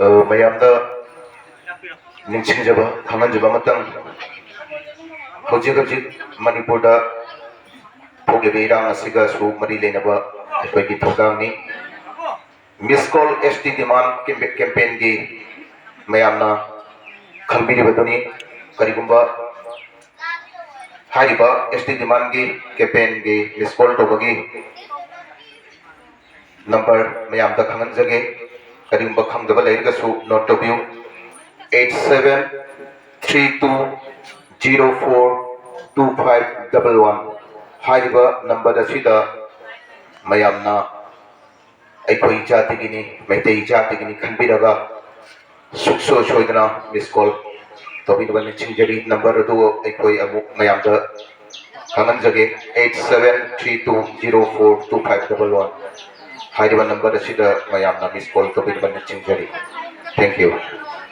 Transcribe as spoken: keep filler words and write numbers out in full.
ꯑ, ꯃꯌꯥꯝꯗ ꯅꯤꯡꯁꯤꯡꯖꯕ, ꯈꯪꯍꯟꯖꯕ ꯑꯃꯇꯪ, ꯍꯧꯖꯤꯛ ꯍꯧꯖꯤꯛ ꯃꯅꯤꯄꯨꯔꯗ ꯊꯣꯛꯂꯤꯕ ꯏꯔꯥꯡ ꯑꯁꯤꯒꯁꯨ ꯃꯔꯤ ꯂꯩꯅꯕ ꯑꯩꯈꯣꯏꯒꯤ ꯊꯧꯗꯥꯡꯅꯤ꯫ Miss Call S T Demand campaign-ꯒꯤ ꯃꯌꯥꯝꯅ ꯈꯪꯕꯤꯔꯤꯕꯗꯨꯅꯤ꯫ ꯀꯔꯤꯒꯨꯝꯕ ꯍꯥꯏꯔꯤꯕ S T Demand-ꯒꯤ campaign-ꯒꯤ miss call ꯇꯧꯕꯒꯤ number ꯃꯌꯥꯝꯗ ꯈꯪꯍꯟꯖꯒꯦ꯫ ꯀꯔꯤꯒꯨꯝꯕ ꯈꯪꯗꯕ ꯂꯩꯔꯒꯁꯨ note ꯇꯧꯕꯤꯌꯨ꯫ Eight seven three two zero four two five double one ꯍꯥꯏꯔꯤꯕ number ꯑꯁꯤꯗ ꯃꯌꯥꯝꯅ ꯑꯩꯈꯣꯏ ꯖꯥꯇꯤꯒꯤꯅꯤ, ꯃꯩꯇꯩ ꯖꯥꯇꯤꯒꯤꯅꯤ ꯈꯟꯕꯤꯔꯒ ꯁꯨꯡꯁꯣꯏ ꯁꯣꯏꯗꯅ miss call ꯇꯧꯕꯤꯅꯕ ꯅꯤꯡꯁꯤꯡꯖꯔꯤ꯫ Number ꯑꯗꯨ ꯑꯩꯈꯣꯏ ꯑꯃꯨꯛ ꯃꯌꯥꯝꯗ ꯈꯪꯍꯟꯖꯒꯦ, eight seven three two zero four two five double one ꯍꯥꯏꯔꯤꯕ number ꯑꯁꯤꯗ ꯃꯌꯥꯝꯅ miss call ꯇꯧꯕꯤꯅꯕ ꯅꯤꯡꯁꯤꯡꯖꯔꯤ꯫ Thank you꯫